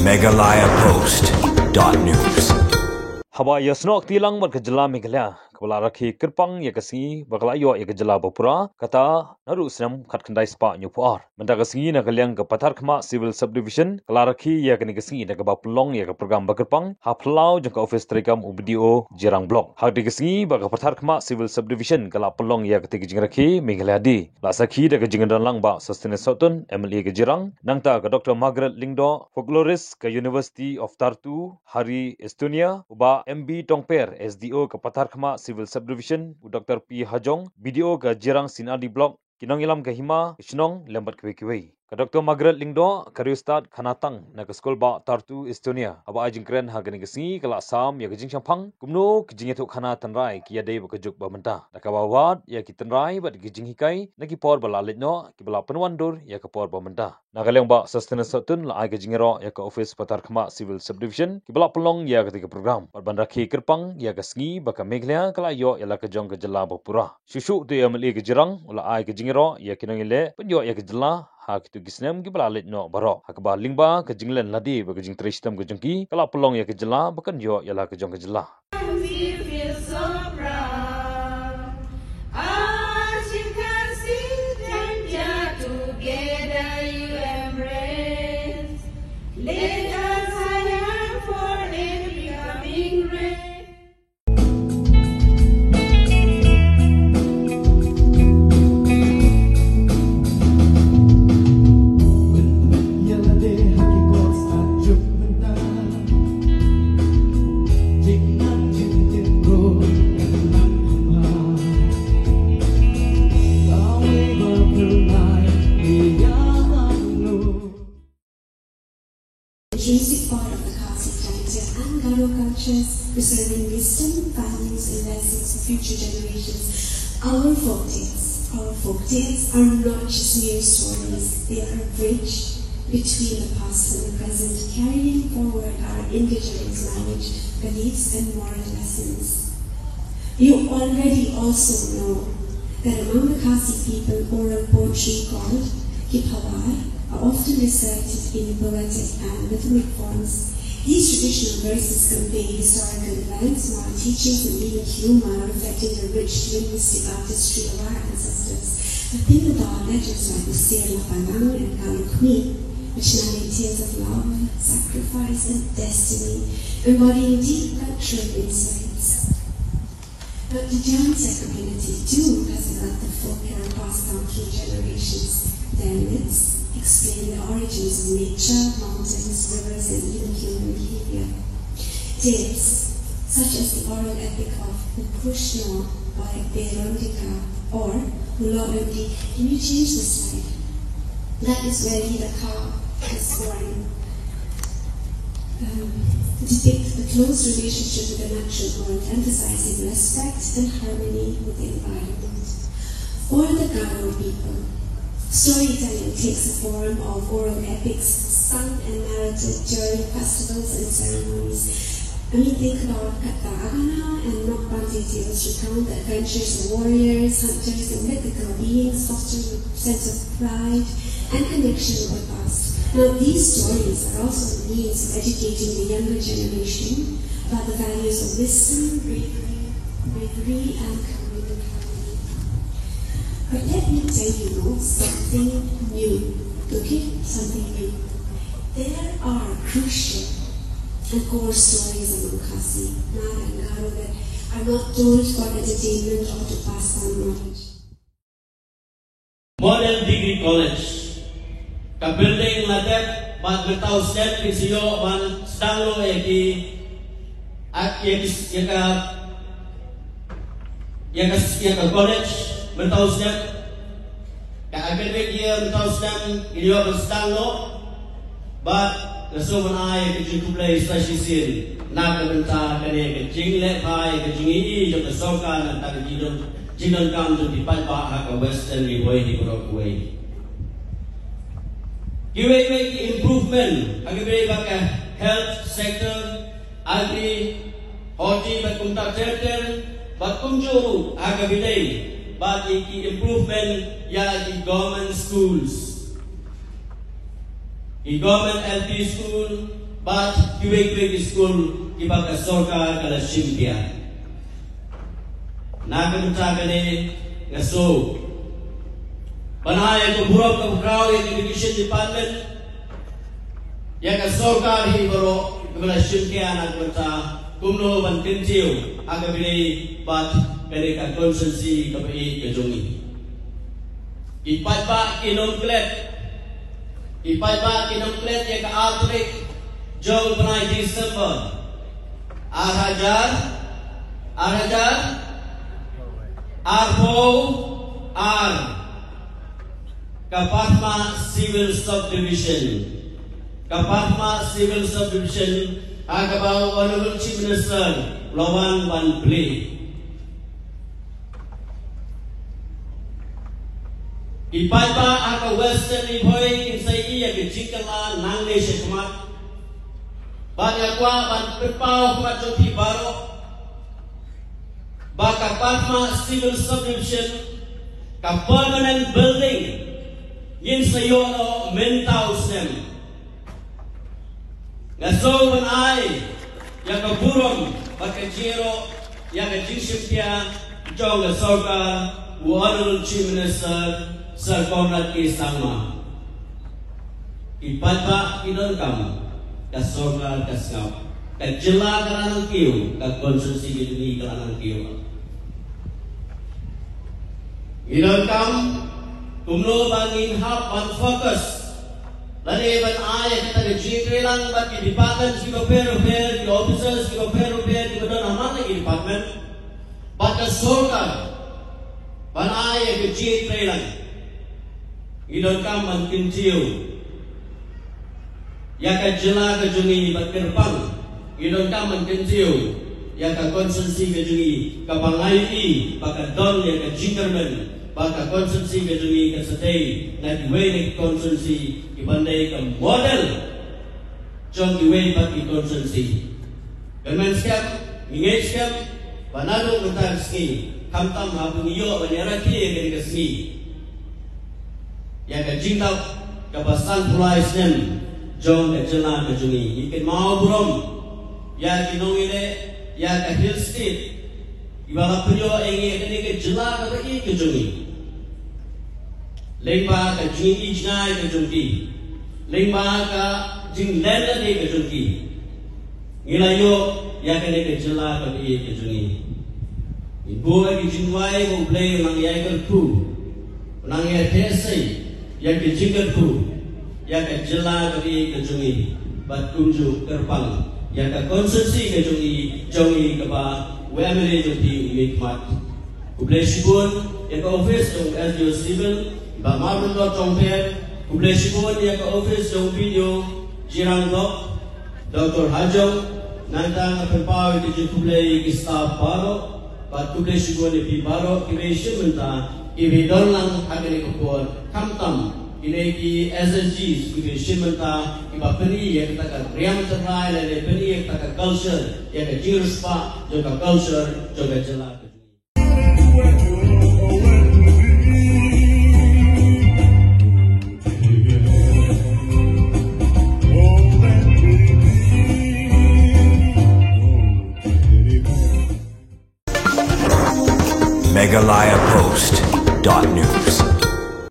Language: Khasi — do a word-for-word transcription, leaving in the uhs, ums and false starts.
Meghalaya Post dot news. Haba ïa snoh kti lang bad ka jylla Meghalaya kaba la rakhe kyrpang ïa ka sngi ba ka la ïoh ïa ka jylla ba pura, kata naduh snem khatkhyndai spah hynñiewphew ar. Mynta ka sngi na ka liang ka Patharkhmah Civil Subdivision ka la rakhe ïa kane ka sngi da kaba pynlong ïa ka program ba kyrpang ha phyllaw jong ka office treikam u B D O Jirang Block. Ha kane ka sngi ba ka Patharkhmah Civil Subdivision ka la pynlong ïa kata ka jingrakhe Meghalaya Day, la sakhi da ka jingdon lang Bah Sosthenes Sohtun, M L A ka Jirang, nangta ka Doctor Margaret Lyngdoh, folklorist ka University of Tartu, Hari Estonia, u Bah M B Tongper, S D O ka Patharkhmah Civil Subdivision, u Doctor P Hajong, B D O ka Jirang Synod Block, ki nongïalam ka hima ka shnong lem bad kiwei kiwei. Ka Doctor Margaret Lyngdoh, ka riewstad khana tang na ka skul bah Tartu, Estonia, haba ai jingkren ha kane ka sngi ka la sam ïa ka jingshemphang kumno ka jingïathuhkhana tynrai ki ïadei bad ka juk ba mynta, da kaba wad ïa ki tynrai bad ki jinghikai na ki por ba la leit noh kiba la pynwandur ïa ka por ba mynta. Na ka liang Bah Sosthenes Sohtun la ai ka jingïaroh ïa ka office Patharkhmah Civil Subdivision kiba la pynlong ïa kata ka program bad ban rakhe kyrpang ïa ka sngi ba ka Meghalaya ka la ïoh ïa la ka jong ka jylla ba pura. Shuh shuh te u M L A ka Jirang u la ai ka jingïaroh ïa ki nongïaleh pynïoh ïa ka jylla ha kito ki snem kiba la leit noh baroh, ha kaba lyngba ka jinglen lade bad ka jingtrei shitom ka jong ki ka la pynlong ïa ka jylla ba kan ïoh ïa la ka jong ka jylla. As you can see, together you embrace. Let us sign for a becoming race. Intrinsic part of the Khasi character and Garo cultures, preserving wisdom, values, and lessons for future generations. Our folk tales, our folk tales are not just mere stories, they are a bridge between the past and the present, carrying forward our indigenous knowledge, beliefs, and moral lessons. You already also know that among the Khasi people, oral poetry called Ki Phawai are often recited in poetic and rhythmic forms. These traditional verses convey historical events, moral teachings, and even humor, reflecting the rich linguistic artistry of our ancestors. The Pindabar legends like the Ser Lapalang and Ka Lukmi, which narrate tales of love, sacrifice, and destiny, embodying deep cultural insights. Doctor John Sacramenity too has allowed the folklore passed down through generations. Their myths explain the origins of nature, mountains, rivers, and even human behavior. Tales such as the oral epic of Ukhrul Shnor by Berondika or Hulor Rendi, can you change the slide? That is where Leela Kha is born. Um, depict a close relationship with the natural world, emphasizing respect and harmony with the environment. For the Garo people, storytelling takes the form of oral epics sung and narrated during festivals and ceremonies. I mean, think about Katha Agana and Nokbante tales recount the adventures of warriors, hunters, and mythical beings, fostering a sense of pride and connection with the past. Now, these stories are also a means of educating the younger generation about the values of wisdom, bravery, bravery, and community. But let me tell you something new, okay? Something new. There are crucial and core stories among Khasi, Hmar and Garo that are not told for entertainment or to pass down knowledge. Model Degree College. Ka building la dep bad mynta u snem ki sa ïoh ban sdang noh ïa ki, ïa ki, ïa ka, ïa ka, ïa ka college mynta u snem. Ka academic year mynta u snem ki ïoh ban sdang noh. Bad nga sngewbha ban ai ka jingkhublei sa shisien na ka bynta kane ka jingleh bha ïa ka jingïohi jong ka sorkar na ka bynta ka jingdon, jingdonkam jong ki paidbah ha ka Western Ri Bhoi hi baroh kawei. Kiwei kiwei ki improvement ha kiwei ba ka health sector, agri, horti bad kumta ter ter bad kumjuh ruh ha ka bidei bad ki improvement ïa ki government schools. Ki government L P school, bad kiwei kiwei ki skul kiba ka sorkar ka la shim khia. Na ka bynta kane nga sngewbha ban ai ïa ka burom kaba khraw ïa ka Education Department, ïa ka sorkar hi baroh kaba la shim khia na ka bynta kumno ban kyntiew ha kaba ïadei bad kane ka constituency kaba ïeit ka jong ngi. Ki paidbah kin ym klet, ki paidbah kin ym klet ïa ka ar tarik jong u bnai December ar hajar, ar hajar arphew ar, ka Padma Civil Subdivision, ka Padma Civil Subdivision ha kaba u Honorable Chief Minister u la wan ban plie. Ki paidbah ha ka Western Ri Bhoi kin sa ïohi ïa ka jingkylla nangne shakhmat, bad nga kwah ban pynpaw ha khmat jong phi baroh ba ka Padma Civil Subdivision, ka permanent building, ngin sa ïoh noh mynta u snem. Nga sngewbha ban ai ïa ka burom bad ka jingïaroh ïa ka jingshim khia jong ka sorkar u Honorable Chief Minister Sir Conrad K Sangma. Ki paidbah ki donkam, ka sorkar ka sngap, ka jylla ka la nang kiew, ka constituency ka jong ngi ka la nang kiew. Ngi donkam kumno ba ngin hap ban focus lane ban ai ïa kata ka jingïatreilang bad ki departments kiba pher bapher, ki officers kiba pher bapher kiba don ha man la ki department, bad ka sorkar ban ai ïa ka jingïatreilang. Ngi donkam ban kyntiew ïa ka jylla ka jong ngi bad kyrpang, ngi donkam ban kyntiew ïa ka constituency ka jong ngi kaba nga ïohi ba ka don ïa ka jingkyrmen ba ka constituency ka jong ngi kan sa dei na kiwei na ki constituency kiban dei ka model jong kiwei pat ki constituency. Kyrmen skhem, ngi ngeit skhem ba naduh mynta ka sngi, khamtam haba ngi ïoh ban ïarakhe ïa kane ka sngi, ïa ka jingdap kaba sanphew lai snem jong ka jylla ka jong ngi, ngi kynmaw burom ïa ki nongïaleh ïa ka Hill State kiba la pynïoh ïa ngi ïa kane ka jylla kaba ïeit ka jong ngi. Lyngba ka jingïohi jngai ka jong ki, lyngba ka jinglen lade ka jong ki, ngi la ïoh ïa kane ka jylla kaba ïeit ka jong ngi. Ngi buh ïa ki jingduwai ba U Blei un nang ïai kyrkhu, un nang ïai theh sei ïa ki jingkyrkhu ïa ka jylla kaba ïeit ka jong ngi, bad kumjuh kyrpang ïa ka constituency ka jong ngi, jong ngi kaba u M L A jong phi u mihkhmat. Khublei shibun ïa ka office jong u S D O Civil, i Bah Mawlynnod Tongther. Khublei shibun ïa ka office jong u B D O Jirang Block, Doctor Hajong. Nangta nga pynpaw ïa ki jingkhublei ïa ki staff baroh, bad khublei shibun ïa phi baroh kiba shim bynta, kiba don lang ha kane ka por, khamtam kine ki S S Gs kiba shim bynta, kiba pyni ïa kata ka riam tynrai lane pyni ïa kata ka culture, ïa ka jingriewspah jong ka culture jong ka jylla. Meghalaya Post dot news.